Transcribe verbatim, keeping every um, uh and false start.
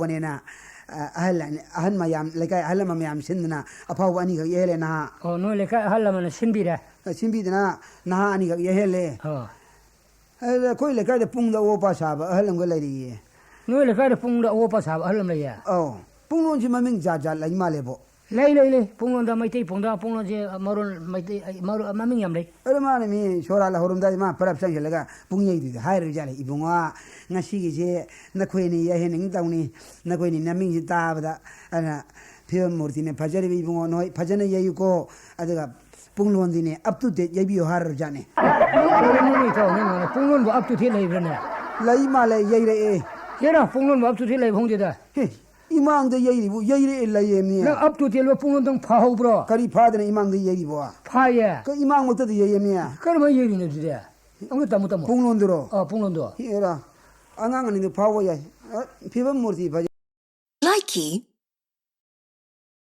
ꯇꯧꯕꯅꯦꯅ, ꯑ, ꯑꯍꯜ ꯑꯅꯤ, ꯑꯍꯟ ꯃꯌꯥꯝ, ꯂꯩꯀꯥꯏ ꯑꯍꯜ ꯂꯃꯟ ꯃꯌꯥꯝ ꯁꯤꯟꯗꯅ ꯑꯐꯥꯎꯕ ꯑꯅꯤꯈꯛ ꯌꯩꯍꯜꯂꯦ ꯅꯍꯥ꯫ ꯑꯣ, ꯅꯣꯏ ꯂꯩꯀꯥꯏ ꯑꯍꯜ ꯂꯃꯟꯅ ꯁꯤꯟꯕꯤꯔꯦ? ꯑ, ꯁꯤꯟꯕꯤꯗꯅ ꯅꯍꯥ ꯑꯅꯤꯈꯛ ꯌꯩꯍꯜꯂꯦ꯫ ꯑꯣ꯫ ꯑꯗꯨꯗ ꯑꯩꯈꯣꯏ ꯂꯩꯀꯥꯏꯗ ꯄꯨꯡꯗ ꯑꯋꯣꯄꯥ ꯁꯥꯕ ꯑꯍꯜ ꯑꯃꯒ ꯂꯩꯔꯤꯌꯦ꯫ ꯅꯣꯏ ꯂꯩꯀꯥꯏꯗ ꯄꯨꯡꯗ ꯑꯋꯣꯄꯥ ꯁꯥꯕ ꯑꯍꯜ ꯑꯃ ꯂꯩꯌꯦ? ꯑꯧ꯫ ꯄꯨꯡꯂꯣꯟꯁꯤ ꯃꯃꯤꯡ ꯖꯥꯠ ꯖꯥꯠ ꯂꯩ ꯃꯥꯜꯂꯦꯕꯣ꯫ ꯂꯩ, ꯂꯩ, ꯂꯩ꯫ ꯄꯨꯡꯂꯣꯟꯗ ꯃꯩꯇꯩ ꯄꯨꯡꯗ, ꯄꯨꯡꯂꯣꯟꯁꯦ ꯃꯔꯣꯟ ꯃꯩꯇꯩ, ꯃꯔꯣꯟ, ꯃꯃꯤꯡ ꯌꯥꯝ ꯂꯩ꯫ ꯑꯗꯣ ꯃꯥꯅ ꯃꯤ ꯁꯣꯔꯥꯠ ꯍꯧꯔꯝꯗꯥꯏꯗ ꯃꯥ ꯄꯔꯞ ꯆꯪꯁꯤꯜꯂꯒ ꯄꯨꯡ ꯌꯩꯗꯨꯗꯤ ꯍꯥꯏꯔꯣꯏ ꯖꯥꯠꯂꯦ, "ꯏꯕꯨꯡꯉꯣ, ꯉꯁꯤꯒꯤꯁꯦ ꯅꯈꯣꯏ ꯑꯅꯤ ꯌꯩꯍꯟꯅꯤꯡ ꯇꯧꯅꯤ, ꯅꯈꯣꯏꯅꯤ ꯅꯃꯤꯡꯁꯤ ꯇꯥꯕꯗ, ꯑꯗꯨꯅ ꯐꯤꯕꯝ ꯃꯨꯔꯇꯤꯅ ꯐꯖꯔꯤꯕ ꯏꯕꯨꯡꯉꯣ, ꯅꯣꯏ ꯐꯖꯅ ꯌꯩꯌꯨꯀꯣ, ꯑꯗꯨꯒ ꯄꯨꯡꯂꯣꯟꯗꯤꯅꯦ up to date ꯌꯩꯕꯤꯌꯨ" ꯍꯥꯏꯔꯣꯏ ꯖꯥꯠꯅꯦ꯫ ꯅꯣꯏ, ꯅꯣꯏ, ꯅꯣꯏ, ꯅꯣꯏ, ꯄꯨꯡꯂꯣꯟꯕꯨ up to date ꯂꯩꯕ꯭ꯔꯥꯅꯦ? ꯂꯩ ꯃꯥꯜꯂꯦ, ꯌꯩꯔꯛꯑꯦ꯫ ꯍꯦꯔꯥ, ꯄꯨꯡꯂꯣꯟꯕꯨ up to date ꯂꯩꯕ ꯈꯪꯗꯦꯗ꯫ ꯍꯦ, ꯏꯃꯥꯡꯗ ꯌꯩꯔꯤꯕꯨ, ꯌꯩꯔꯛꯑꯦ, ꯂꯩꯌꯦꯃꯤ꯫ ꯅꯪ up to date ꯂꯣ ꯄꯨꯡꯂꯣꯟꯗꯪ ꯐꯥꯍꯧꯕ꯭ꯔꯣ? ꯀꯔꯤ ꯐꯥꯗꯅ ꯏꯃꯥꯡꯗ ꯌꯩꯔꯤꯕꯣ? ꯐꯥꯏꯌꯦ꯫ ꯀ-, ꯏꯃꯥꯡꯃꯛꯇꯗ ꯌꯩꯌꯦꯃꯤ꯫ ꯀꯔꯝꯍꯥꯏꯅ ꯌꯩꯔꯤꯅꯣ ꯑꯗꯨꯗꯤ? ꯑꯃꯨꯛ ꯇꯝꯃꯨ, ꯇꯝꯃꯨ꯫ ꯄꯨꯡꯂꯣꯟꯗꯨꯔꯣ? ꯑꯥ, ꯄꯨꯡꯂꯣꯟꯗꯣ꯫ ꯍꯦꯔꯥ, ꯑꯉꯥꯡ ꯑꯅꯤꯗꯨ ꯐꯥꯎꯕ ꯌꯥꯏ꯫ ꯑ, ꯐꯤꯕꯝ ꯃꯨꯔꯇꯤ ꯐꯖꯩ꯫ Likey